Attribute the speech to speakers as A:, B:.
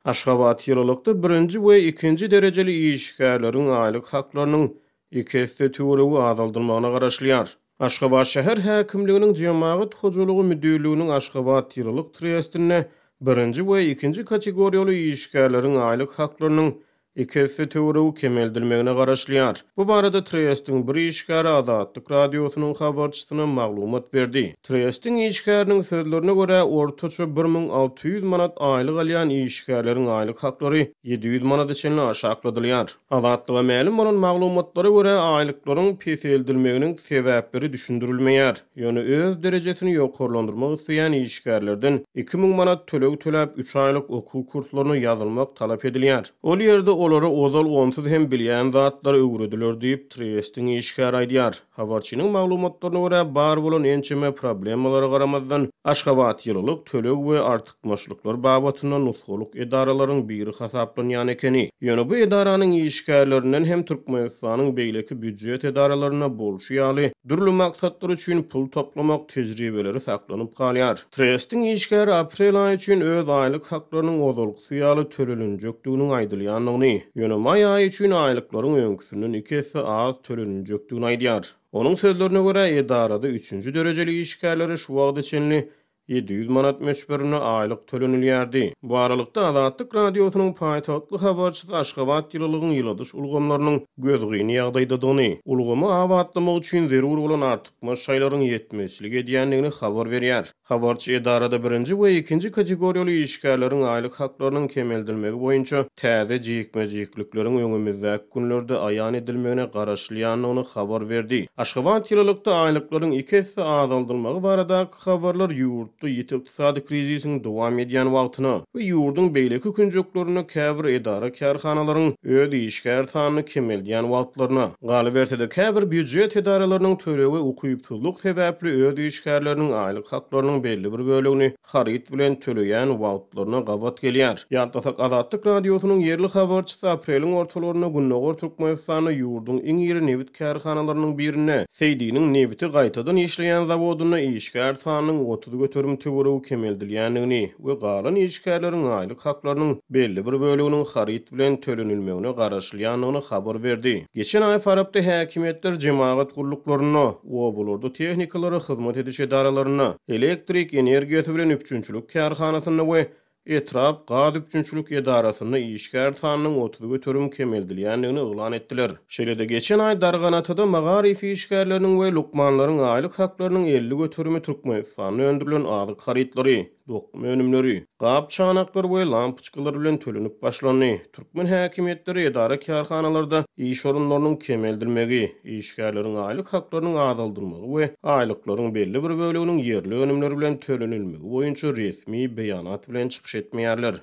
A: Aşgabat ýylylykda birinji we ikinji derejeli işgärleriň aýlyk haklarynyň iki esse töweregi azaldylmagyna garaşylýar. Aşgabat şäher häkimliginiň Jemagat hojalygy müdirliginiň Aşgabat ýylylyk trestinde birinji we ikinji kategoriýaly işgärleriň aýlyk haklarynyň iki esse töweregi kemeldilmegine garaşylýar. Bu barada trestiň bir işgäri Azatlyk Radiosynyň habarçysyna maglumat berdi. Trestiň işgäriniň sözlerine görä, ortaça 1600 manat aýlyk alýan işgärleriň aýlyk haklary 700 manada çenli aşakladylýar. Azatlyga mälim bolan maglumatlara görä, aýlyklaryň peseldilmeginiň sebäpleri düşündirilmeýär. Ýöne öz derejesini ýokarlandyrmak isleýän işgärlerden 2000 manat töleg töläp, üç aýlyk okuw kurslaryna ýazylmak talap edilýär. Ol ýerde olara ozal onsuz hem bilýän zatlary öwrediler diýip, Triestiň işgäri aýdýar. Habarçynyň maglumatlaryna görä, bar bolan ençeme problemalara garamazdan, Aşgabat ýylylyk, töleg we artykmaçlyklar babatynda nusgalyk edaralaryň biri hasaplanýan ekeni. Ýöne bu edaranyň işgärlerinden hem Türkmenistanyň beýleki býujet edaralarynda bolşy ýaly, dürli maksatlar üçin pul toplamak tejribeleri saklanyp galýar. Trestiň işgäri aprel aýy üçin öz aýlyk haklarynyň ozalkysy ýaly tölelinjekdiginiň aýdylýandygyny, ýöne maý aýy üçin aýlyklaryň öňküsinden iki esse az töleniljekdigini aýdýar. Onuň sözlerine görä, edarada üçünji derejeli işgärlere şu wagta çenli 700 manat möçberinde aýlyk tölenilýärdi. Bu aralykda, Azatlyk Radiosynyň paýtagtly habarçysy Aşgabat ýylylygyň ýyladyş ulgamlarynyň gözgyny ýagdaýdadygyny, ulgamy abatlamak üçin zerur bolan artykmaç şaýlaryň ýetmezçilik edýändigini habar berýär. Habarçy edarada birinji we ikinji kategoriýaly işgärleriň aýlyk haklarynyň kemeldilmegi boýunça täze jikme-jiklikleriň öňümizdäki günlerde aýan edilmegine garaşylýandygyny habar berdi. Aşgabat ýylylykda aýlyklaryň iki esse azaldylmagy baradaky habarlar ýurtda ýiti ykdysady krizisiň dowam edýän wagtyna we ýurduň beýleki künjeklerinde käbir edara-kärhanalaryň öz işgär sanyny kemeldýän wagtlaryna, galyberse-de käbir býujet edaralarynyň tölege ukypsyzlyk sebäpli öz işgärleriniň aýlyk haklarynyň belli bir bölegini haryt bilen töleýän wagtlaryna gabat gelýär. Ýatlasak, Azatlyk Radiosynyň ýerli habarçysy apreliň ortalarynda gündogar Türkmenistanda ýurduň iň iri nebit kärhanalarynyň birinde, Seýdiniň nebiti gaýtadan işleýän zawodynda işgär sanynyň 30% töweregi kemeldilýändigini we galan işgärleriň aýlyk haklarynyň belli bir böleginiň haryt bilen tölenilmegine garaşylýandygyny habar berdi. Geçen aý Farapda häkimiýetler jemagat gulluklarynda, obalarda tehnikalara hyzmat ediş edaralarynda, elektrik energiýasy bilen üpjünçilik kärhanasynda we etrap gaz üpjünçilik edarasynda işgär sanynyň 30% kemeldilýändigini yglan etdiler. Şeýle-de, geçen aý Darganatada magaryf işgärleriniň we lukmanlaryň aýlyk haklarynyň 50 göterimi Türkmenistanda öndürilen azyk harytlary, dokma önümleri, gap-çanaklar we lampoçkalar bilen tölenip başlandy. Türkmen häkimiýetleri edara-kärhanalarda iş orunlarynyň kemeldilmegi, işgärleriň aýlyk haklarynyň azaldylmagy we aýlyklaryň belli bir böleginiň ýerli önümler bilen tölenilmegi boýunça resmi beýanat bilen çykyş etmeýärler.